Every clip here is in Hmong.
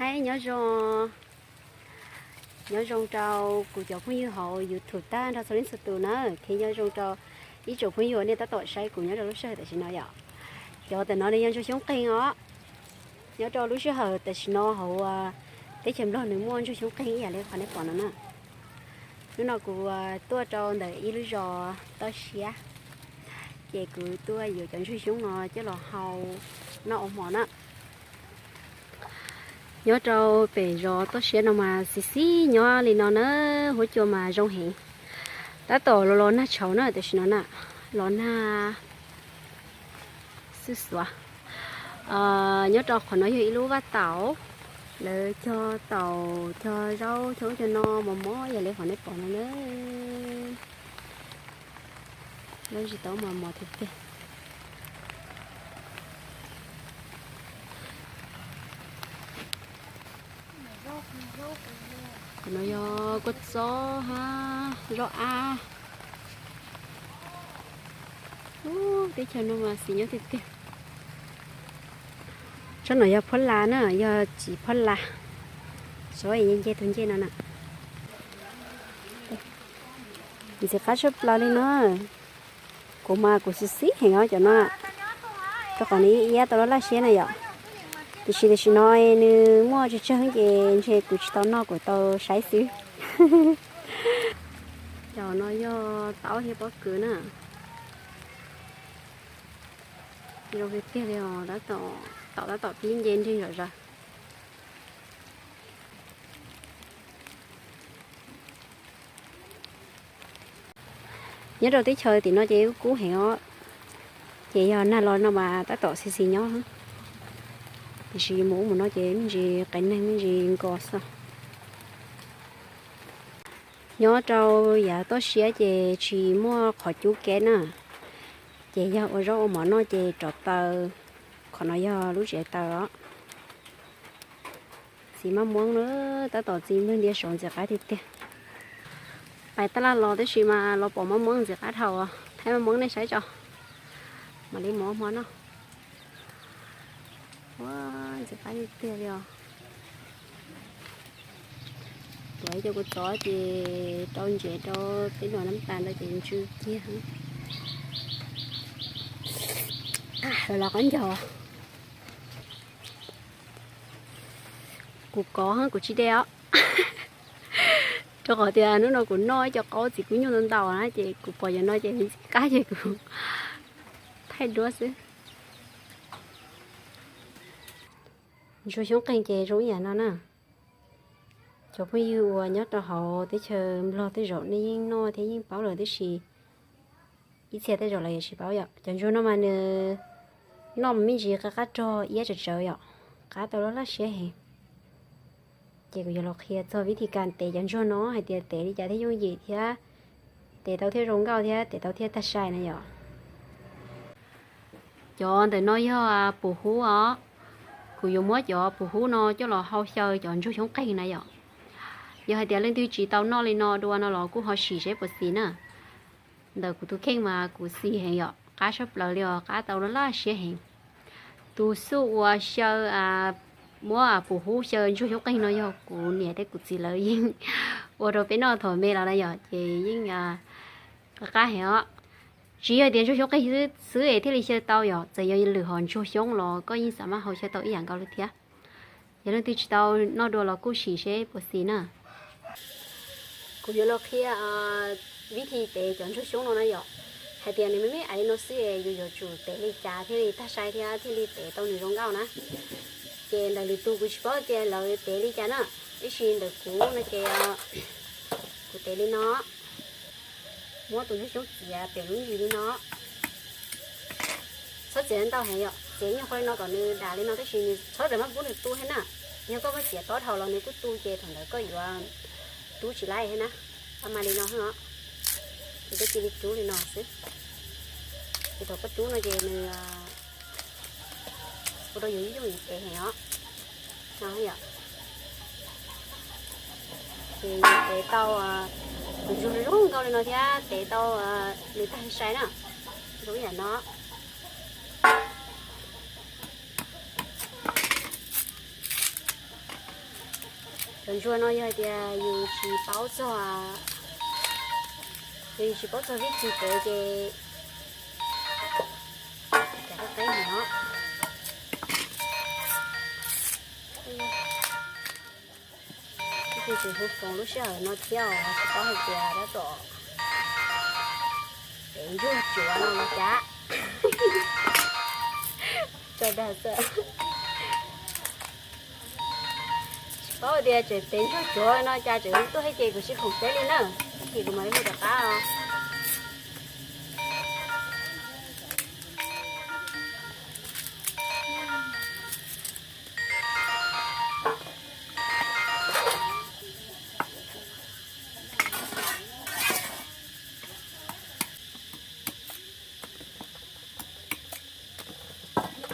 Hais nyob zoo, nyob zoo rau kuv cov phooj ywg hauv YouTube tag nrho txhua leej txhua tus na, thiab nyob zoo rau ib tsoom phooj ywg uas nej tab tom saib kuv nyob rau lub sij hawm tam sim no yom. Cov ntawm no nws yog ntsuag xyoob qeeg os. Nyob rau lub sij hawm tam sim no hauv teb chaws Nplog nws muaj ntsuag xyoob qeeg ib yam li qhov nej pom no na. Hnub no kuv tuaj rau ntawm ib lub zos toj siab, ces kuv tuaj yuav cov ntsuag xyoob no coj los hau noj ua hmo na. Nyob rau pem zos toj siab no mas xis xis nyob li no na, huab cua mas zoo heev. Tab tom los los nag tshauv na tam sim no na, los nag xwb xuav. Nyob rau qhov no yog ib lub vaj taum, lawv cog taum cog zaub cog ub cog no mos mos ib yam li qhov nej pom no na. Lawv tsis tau mos mos tiag tiag. Qhov no yog kua txob hab zaub ab. Ub, teb chaws no mas xis nyob tiag tiag. Tsob no yog phuab la na, yog txiv phuab la. Tsob nce tus ncej no na. Ntxim qab tshaj plaws li no. Kuv mas kuv xis xis heev os cov no, rau qhov nws iab tau laj laj siab na yom. Tiam sis tam sim no nws muaj tsawg tsawg ces ntshe kuv tsis tau noj, kuv tau saib xwb. Cov no yog taub thiab pob kws na. Zoo tiag tiag li os, tab tom, taum tab tom pib nce nrig zom zaws. Nyob rau teb chaws tim no ces kub kub heev os, ces yog nag los no mas tab tom xis xis nyob. Tiam sis mus ub mus no ces me ntsis qias neeg me ntsis nkos xwb. Nyob rau yav toj siab ces tsis muaj qhov cub kev na, ces yog ua zaub ua mov noj ces rov taws. Qhov no yog lub tsev taws os. Txiv maj muab na, tab tom txiv nplawg ntiav saud ntxim qab tiag tiag. Pais tab laj los tab sis mas los pom maj muab ntxim qab dhau, thaij maj muab nej saib tso. Mam li mus ua hmo noj. Ua ntxim qab tiag tiag li os. Tuav ib co kua txob ces rau ntsev rau peb nua nab tas ntawd ces ntsw kiag. Lawv los qab ncog. Kuv kov, kuv tsis de os. Rau qhov tias hnub no kuv noj ib co qaub txiv kub nyuj ntau ntau na ces kuv pom cov no ces ntxim qab ces kuv thaij duab xwb. Ntsuag xyoob qeeg ces zoo ib yam no na. Cov phooj ywg uas nyob rau hauv teb chaws Nplog tej zaum nej yeej noj thiab yeej paub lawm, tiam sis ib txhia tej zaum lawv yuav tsis paub yom. Cov ntsuag no mas nws noj mas me ntsis qab qab rog iab tsawv tsawv yom, qab tau laj laj siab heev. Ces kuv yuav los qhia txog vib thi kas tev cov ntsuag no hais tias tev li cas thiaj yooj yim thiab tev tau thiaj zoo nkauj thiab tev tau thiaj tag sai na yom. Cov ntawm no yog pum hub os. Kuv yuav muab cov pum hub no coj los hau xyaw cov ntsuag xyoob qeeg na yom. Yog hais tias leej twg tsis tau noj li no dua no los kuj ho sim seb puas xis na. Ntawm kuv tus kheej mas kuv xis heev yom, qab tshaj plaws li os, qab tau laj laj siab heev. Tus xub ua xyaw, muab pum hub xyaw ntsuag xyoob qeeg no yog kuv niam thiab kuv txiv lawv yeej ua rau peb noj thaum me los na yom, ces yeej qab heev os. Tsis yog tias ntsuag xyoob qeeg xwb es thiaj li xyaw tau yom, txawm yog lwm hom ntsuag xyoob los koj yeej xav maj hau xyaw tau ib yam nkaus li thiab. Yog leej twg tsis tau noj dua los kuj sim seb puas xis na. Kuv yuav los qhia vib thi tev cov ntsuag xyoob no na yom. Hais tias nws me me ais li no xwb es yus yuav tsum tev li cas thiaj li tag sai thiab thiaj li tev tau nws zoo nkauj na. Ces ntawm lwm tus kuv tsis paub tias lawv tev li cas na, tab sis ntawm kuv no ces kuv tev li no, muab tus ntsuag xyoob txiav pem lub ntsis li no. Txhob txiav ntau heev yom, txiav ib nyuag qho li no kom nws dam li no tab sis nws txhob rawm maj pub nws tu thiab na. Yog koj muab txiav tob dhau los nws kuj tu ces thaum ntawd koj yuav rub tsis laib thiab na. Koj mas li no xwb os, ces koj cia li rub li no xwb. Ces thaum koj rub no ces nws ua rau yus yooj yim tev heev os. No yom. Ces yus tev tau tus ntsuag zoo nkauj li no thiab tev tau nws tag sai na, zoo ib yam no. Cov ntsuag no yog hais tias yus tsis paub txog, yog yus tsis paub txog vib thi tev ces cov qeb qeb no. Ces tseem foom foom lub sij hawm no thiab os, tsis paub hais tias tab tom tev ntsuag cuav no los cas. Tso dag xwb. Tsis paub tias tseem tev ntsuag cuav no cas tseem tuaj thiab ces kuv tsis khoom teb li na. Ces kuv mam li hu rov qab os.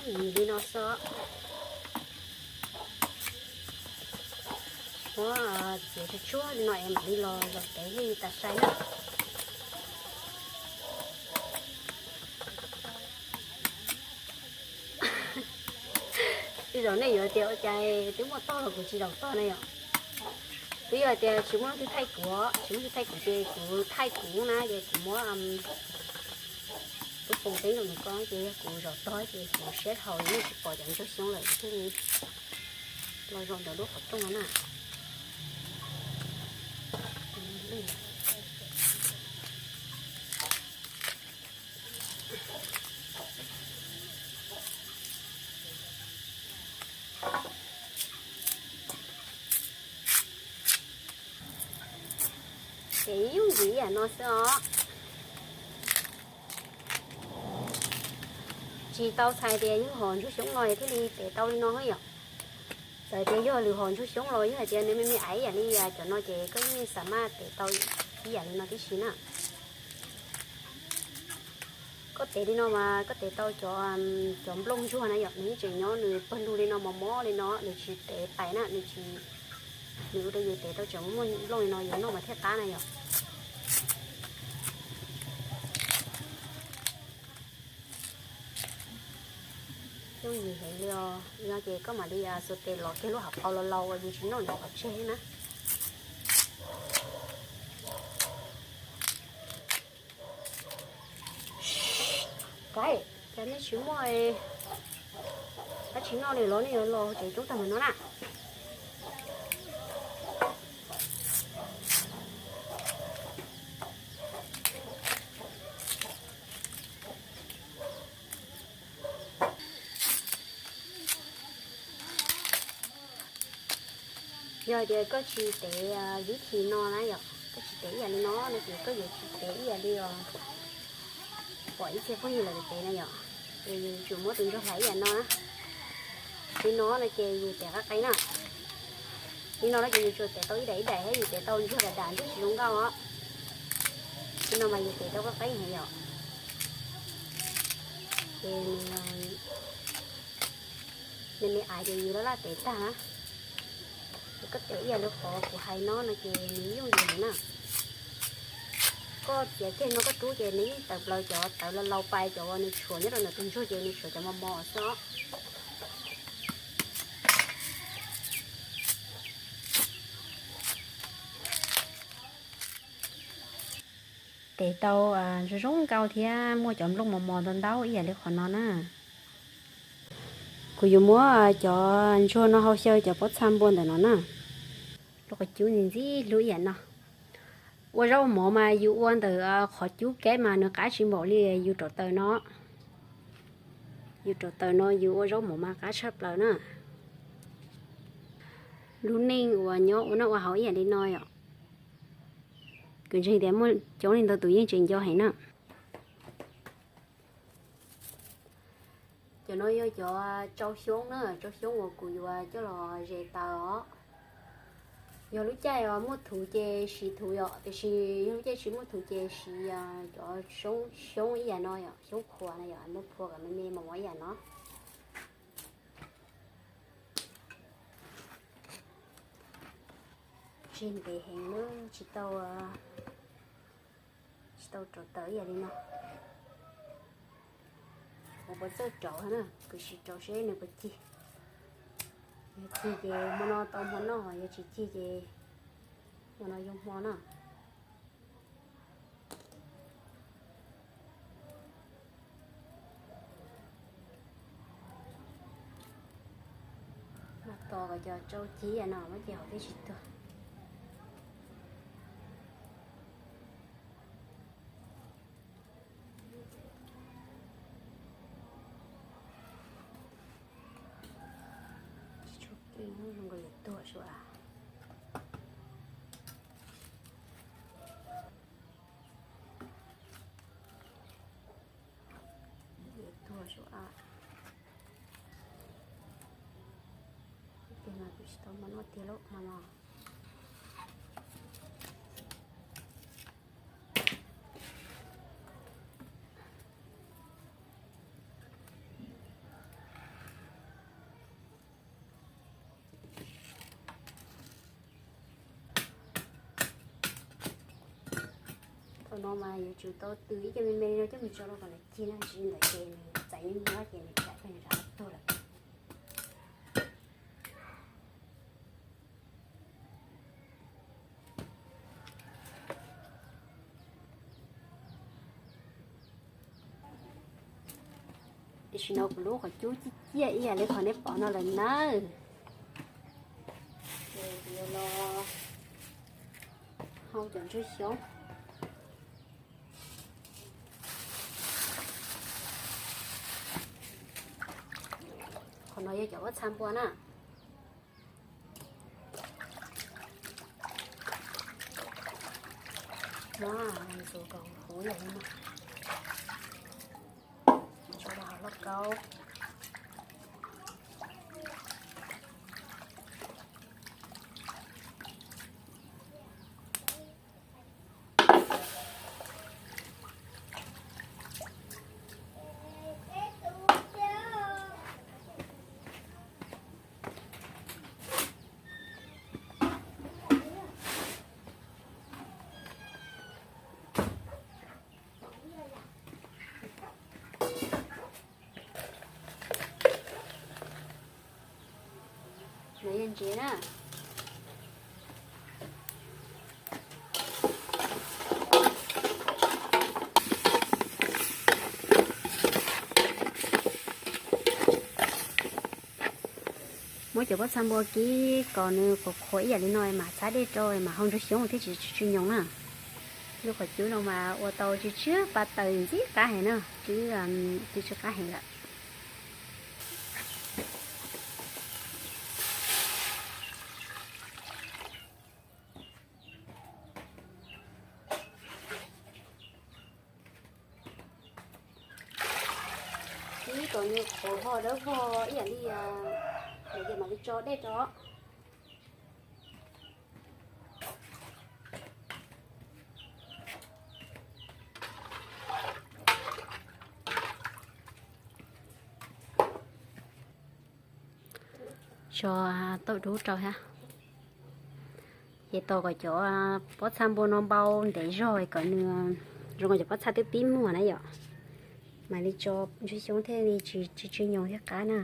Yim li no xwb. Muab txiav tsuag tsuag li no es mam li los zaum tev li tas sai na. Tej zaum nej yuav tias ua cas twb muaj tog los kuv tsis zaum tog na yom. Twb yog hais tias tsis muaj leej twg thaij kuv, tsis muaj leej twg thaij kuv ces kuv thaij kuv na, ces kuv muab lub foos teb rau nws ko ces yog kuv zaum tog ces kuv siab dhau yeej tsis pom cov ntsuag xyoob lawm thiaj li los zaum ntawm lub qhov rooj no na. Ces yooj yim yam no xwb os. Tsis tau txhais tias yog hom ntsuag xyoob no thiaj li tev tau li no yom. Txawm tias yog lwm hom ntsuag xyoob los yog hais tias nws me me aiv ib yam li cov no ces koj yeej xav maj tev tau ib yam li no tib si na. Koj tev li no mas koj tev tau cov, cov nplooj ntsuag na yom, nws yeej tseem nyob nws pawg lug li no mos mos li no, nws tsis tev pais na, nws tsis, nws ua rau yus tev tau tseem muaj nplooj li no yus noj mas thiaj qab na yom. Yooj yim heev li os. No ces koj mam li xuas tes lov kiag lub hauv paus laus laus uas yus tsis noj ntawm qhov tseg na. Qab, cas nej tsis muaj dab tsi noj li los nej yuav los tsev coob tag mus no na. Yog hais tias koj tsis tev vib thi no na yom, koj tsis tev ib yam li no no ces koj yuav tsis tev ib yam li os. Pom ib txhia phooj ywg lawv tev na yom, ces yus tsum muab tus ntsuag hlais ib yam no na. Li no no ces yus tev qab qeb na. Li no no ces yus tsuas tev tau ib daim ib daim thiab yus tev tau ntsuag dam dam ntsuag tsis zoo nkauj os. Li no mas yus tev tau qab qeb heev yom. Ces nws me me aiv ces yus laj laj tev tag na. Ces koj tev ib yam li qhov kuv hais no no ces nws yooj yim heev na. Koj txiav kiag no koj rub ces nws yeej tawm plaws cov tawv laus laus pais cov uas nws tshuav nyob rau ntawm tus ntsuag ces nws tshuav cov mos mos xwb os. Tev tau zoo zoo nkauj thiab muaj cov nplooj mos mos ntau ntau ib yam li qhov no na. Kuv yuav muab cov ntsuag no hau xyaw cov pob txha npua ntawm no na. Lub qhov cub ntxim ntxim hlub ib yam no. Ua zaub mov mas yus ua ntawm qhov cub keb mas nws qab tsis npaum li yus rau taws no. Yus rau taws no yus ua zaub mov mas qab tshaj plaws na. Lub neej uas nyob ua noj ua haus ib yam li no yom. Kuv ntseeg tias muaj coob leej ntau tus yeej tseem nco heev na. Cov no yog cov tsau xyoob na, tsau xyoob uas kuv yuav coj los zes taws os. Yog lub caij uas muaj thuv ces siv thuv yom, tiam sis yog lub caij tsis muaj thuv ces siv cov xyoob ib yam no yom, xyoob qhuav na yom, muab phua kom me me mos mos ib yam no. Tseg ntev heev na, tsis tau, tsis tau rauv taws ib yam li no. Kuv puas txawj rauv na, kuv sim rauv seb nws puas cig. Cig ces hmo no tau hmo noj, yog tsis cig ces hmo no yuav hmo na. Muab tos kom cov tsau cig no muab ces hauv thiaj tsis tuag. Tsis tshua keej, zoo nkaus yuav tuag sua. Yuav tuag sua. Ib pliag no kuv tsis tau muab noj tiag lauj no. Thaum no mas yuav tsum tau tws ib co me me li no coj mus tso rau kom lawv cig na, tsis li ntawd ces nws txais nyob nyob ces nws tsam pheej rov qab tuag lawm. Tam sim no kuv lub qhov cub ciaj ciaj ib yam li qhov nej pom no lawm nawb. Ces kuv yuav los hau cov ntsuag xyoob. Qhov no yog cov pob txha npua na. Muab ntxuav kom huv yam li no, tso rau hauv lauj kaub. No yog ntses na. Muab cov pob txha npua kib kom nws qhuav qhuav ib yam li no mas txhab dej rau mas hau ntsuag xyoob thiaj tsis tsw nyoos na. Lub qhov cub no mas ua tau tsw tsw pa taws ntxim qab heev na, twb tsw tsw qab heev lawm. Kib kom nws qhuav vog dawb vog ib yam li, ces mam li tso dej rau. Tso tauj dub rau thiab. Ces tos kom cov pob txha npua no npau ntev zog kom nws zoo nkaus cov pob txha twb pib muag na yom. Mam li tso ntsuag xyoob thiaj li tsis tsw nyoos thiab qab na.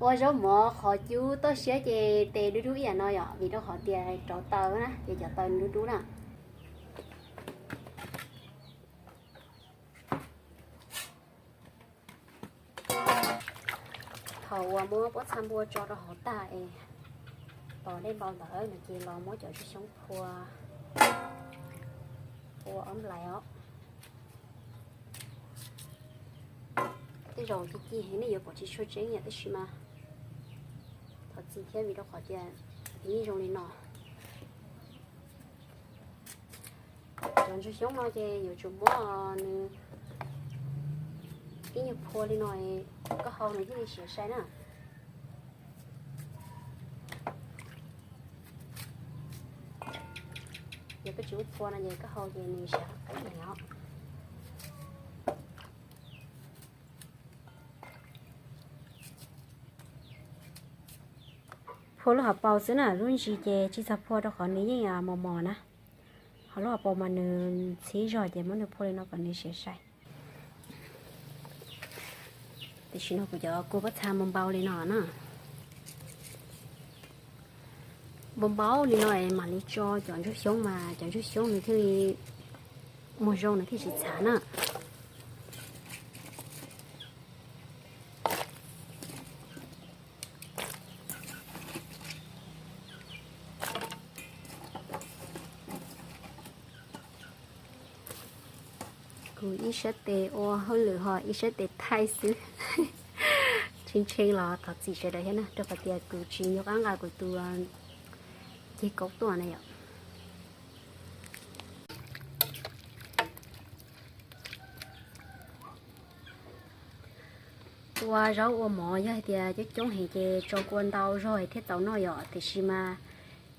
Ua zaub mov qhov cub toj siab ces tes dub dub ib yam no yom, vim rau qhov tias rauv taws na ces cov taws nws dub dub na. Thaum uas muab pob txha npua tso rau hauv tag es tos dej npau ntawd no ces los muab cov ntsuag xyoob phua, phua ob nplais os. Tej zaum ci ci heev nej yuav pom tsis tshua tseeb yom, tab sis mas thov txim thiab vim rau qhov tias yeej zoo li no. Cov ntsuag xyoob no ces yuav tsum muab nws ib nyuag phua li no, koj hau nws thiaj li siav sai na. Yog koj tsis muab phua no ces koj hau ces nws siav qab qab heev os. Phua lub hauv paus xwb na, lub ntsis ces tsis txhob phua rau qhov nws yeej mos mos na. Lub pos mas nws ntxhib zog ces muab nws phua li no kom nws siav sai. Tam sim no kuv cov kua pob txha npau npau li no na. Npau npau li no es mam li tso cov ntsuag xyoob mas cov ntsuag xyoob nws thiaj li muag zoo nws thiaj tsis txhav na. Kuv ib sab tes ua hauj lwm ho ib sab tes thaij xwb. Tshee tshee los thov txim sawv daws thiab na, rau qhov tias kuv tsis nco qab nqa kuv tus ceg kaub tuaj na yom. Ua zaub ua mov yog hais tias coob coob heev ces tso kua ntau zog thiaj tau noj yom, tiam sis mas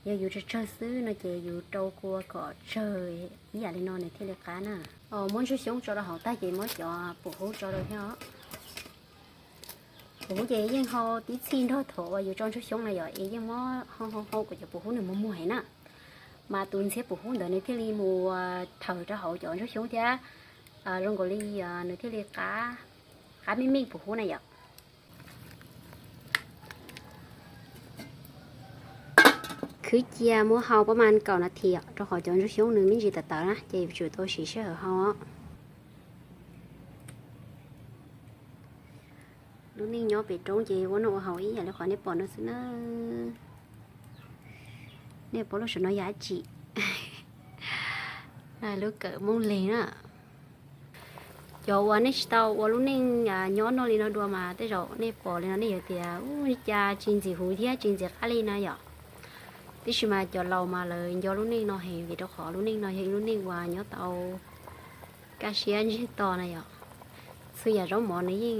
yog yus tsawg tsawg xwb no ces yus rau kua kom tsawg ib yam li no nws thiaj li qab na. Muab ntsuag xyoob tso rau hauv tag ces muab cov pum hub tso rau thiab os. Pum hub ces yeej hau tib txhij nrog thaum uas yus tso ntsuag xyoob na yom, es yeej muab hau hau hau kom cov pum hub nws muag muag heev na. Mas tus ntxhiab pum hub ntawd nws thiaj li mus thawm rau hauv cov ntsuag xyoob thiab zoo nkaus li nws thiaj li qab, qab meej meej pum hub na yom. Khwb cia muab hau pab mas kaum nas this rau qhov cov ntsuag xyoob nws me ntsis tawv tawv na ces yuav tsum tau siv sij hawm hau. Lub neej nyob pem roob ces ua noj ua haus ib yam li qhov nej pom no xwb na. Nej pom lub saum no yog dab tsi? Lub kawm Moob Leeg na. Cov uas nej tsis tau ua lub neej nyob noj li no dua mas tej zaum nej pom li no nej yuav tias ua cas tsis ntxim huv thiab tsis ntxim qab li na yom. Tiam sis mas cov laus mas lawv nco lub neej no heev vim rau qhov lub neej no yog ib lub neej uas nyob tau kaj siab ntsiag to na yom. Txhua yam zaub mov nws yeej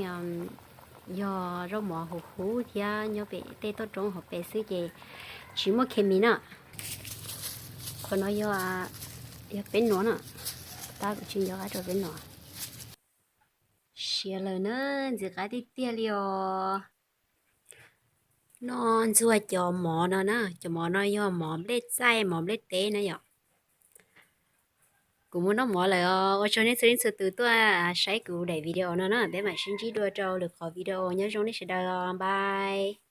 yog zaub mov huv huv thiab nyob pem tej toj roob hauv pes xwb ces tsis muaj khes mis na. Qhov no yog, yog peb nuav na, tab kuv tsis nco qab rau peb nuav. Siav lawm na, ntxim qab tiag tiag li os. Noj ntxuag cov mov no na, cov mov no yog mov nplej txaij mov nplej teb na yom. Kuv mus noj mov lawm os, ua tsaug nej txhua leej txhua tus tuaj saib kuv daim video no na, peb mam sib ntsib dua rau lwm qhov video, nyob zoo nej sawv daws, bye.